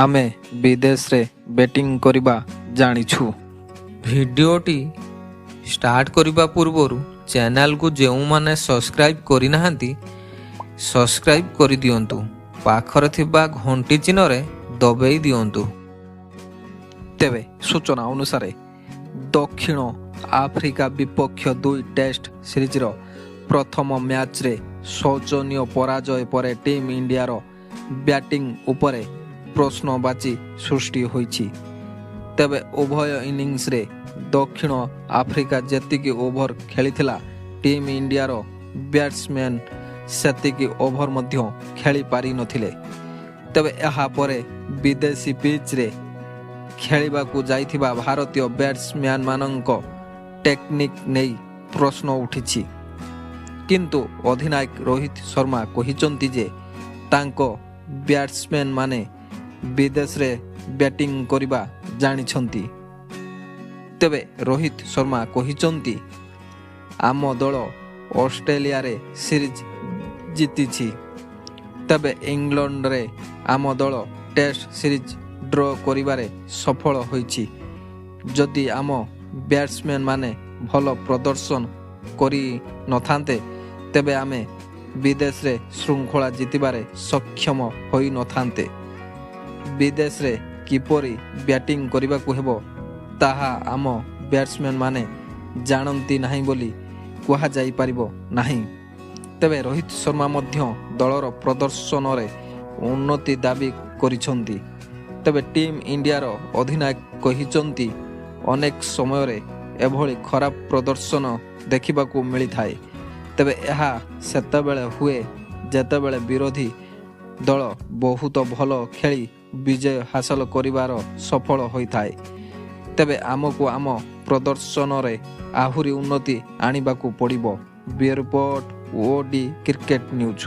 ଆମେ ବିଦେଶରେ ବ୍ୟାଟିଂ କରିବା ଜାଣିଛୁ। ଭିଡ଼ିଓଟି ଷ୍ଟାର୍ଟ କରିବା ପୂର୍ବରୁ ଚ୍ୟାନେଲକୁ ଯେଉଁମାନେ ସବସ୍କ୍ରାଇବ୍ କରିନାହାନ୍ତି, ସବସ୍କ୍ରାଇବ୍ କରିଦିଅନ୍ତୁ, ପାଖରେ ଥିବା ଘଣ୍ଟି ଚିହ୍ନରେ ଦବେଇ ଦିଅନ୍ତୁ। ତେବେ ସୂଚନା ଅନୁସାରେ, ଦକ୍ଷିଣ ଆଫ୍ରିକା ବିପକ୍ଷ ଦୁଇ ଟେଷ୍ଟ ସିରିଜର ପ୍ରଥମ ମ୍ୟାଚ୍ରେ ଶୋଚନୀୟ ପରାଜୟ ପରେ ଟିମ୍ ଇଣ୍ଡିଆର ବ୍ୟାଟିଂ ଉପରେ ପ୍ରଶ୍ନବାଚୀ ସୃଷ୍ଟି ହୋଇଛି। ତେବେ ଉଭୟ ଇନିଂସରେ ଦକ୍ଷିଣ ଆଫ୍ରିକା ଯେତିକି ଓଭର ଖେଳିଥିଲା, ଟିମ୍ ଇଣ୍ଡିଆର ବ୍ୟାଟ୍ସମ୍ୟାନ୍ ସେତିକି ଓଭର ମଧ୍ୟ ଖେଳି ପାରିନଥିଲେ। ତେବେ ଏହାପରେ ବିଦେଶୀ ପିଚ୍ରେ ଖେଳିବାକୁ ଯାଇଥିବା ଭାରତୀୟ ବ୍ୟାଟ୍ସମ୍ୟାନମାନଙ୍କ ଟେକ୍ନିକ୍ ନେଇ ପ୍ରଶ୍ନ ଉଠିଛି। କିନ୍ତୁ ଅଧିନାୟକ ରୋହିତ ଶର୍ମା କହିଛନ୍ତି ଯେ ତାଙ୍କ ବ୍ୟାଟ୍ସମ୍ୟାନମାନେ ବିଦେଶରେ ବ୍ୟାଟିଂ କରିବା ଜାଣିଛନ୍ତି। ତେବେ ରୋହିତ ଶର୍ମା କହିଛନ୍ତି, ଆମ ଦଳ ଅଷ୍ଟ୍ରେଲିଆରେ ସିରିଜ୍ ଜିତିଛି। ତେବେ ଇଂଲଣ୍ଡରେ ଆମ ଦଳ ଟେଷ୍ଟ ସିରିଜ୍ ଡ୍ର କରିବାରେ ସଫଳ ହୋଇଛି। ଯଦି ଆମ ବ୍ୟାଟ୍ସମ୍ୟାନମାନେ ଭଲ ପ୍ରଦର୍ଶନ କରିନଥାନ୍ତେ, ତେବେ ଆମେ ବିଦେଶରେ ଶୃଙ୍ଖଳା ଜିତିବାରେ ସକ୍ଷମ ହୋଇନଥାନ୍ତେ। ବିଦେଶରେ କିପରି ବ୍ୟାଟିଂ କରିବାକୁ ହେବ, ତାହା ଆମ ବ୍ୟାଟ୍ସମ୍ୟାନମାନେ ଜାଣନ୍ତି ନାହିଁ ବୋଲି କୁହାଯାଇପାରିବ ନାହିଁ। ତେବେ ରୋହିତ ଶର୍ମା ମଧ୍ୟ ଦଳର ପ୍ରଦର୍ଶନରେ ଉନ୍ନତି ଦାବି କରିଛନ୍ତି। ତେବେ ଟିମ୍ ଇଣ୍ଡିଆର ଅଧିନାୟକ କହିଛନ୍ତି, ଅନେକ ସମୟରେ ଏଭଳି ଖରାପ ପ୍ରଦର୍ଶନ ଦେଖିବାକୁ ମିଳିଥାଏ। ତେବେ ଏହା ସେତେବେଳେ ହୁଏ, ଯେତେବେଳେ ବିରୋଧୀ ଦଳ ବହୁତ ଭଲ ଖେଳି ବିଜୟ ହାସଲ କରିବାର ସଫଳ ହୋଇଥାଏ। ତେବେ ଆମକୁ ଆମ ପ୍ରଦର୍ଶନରେ ଆହୁରି ଉନ୍ନତି ଆଣିବାକୁ ପଡ଼ିବ। Bureau report, OD cricket news.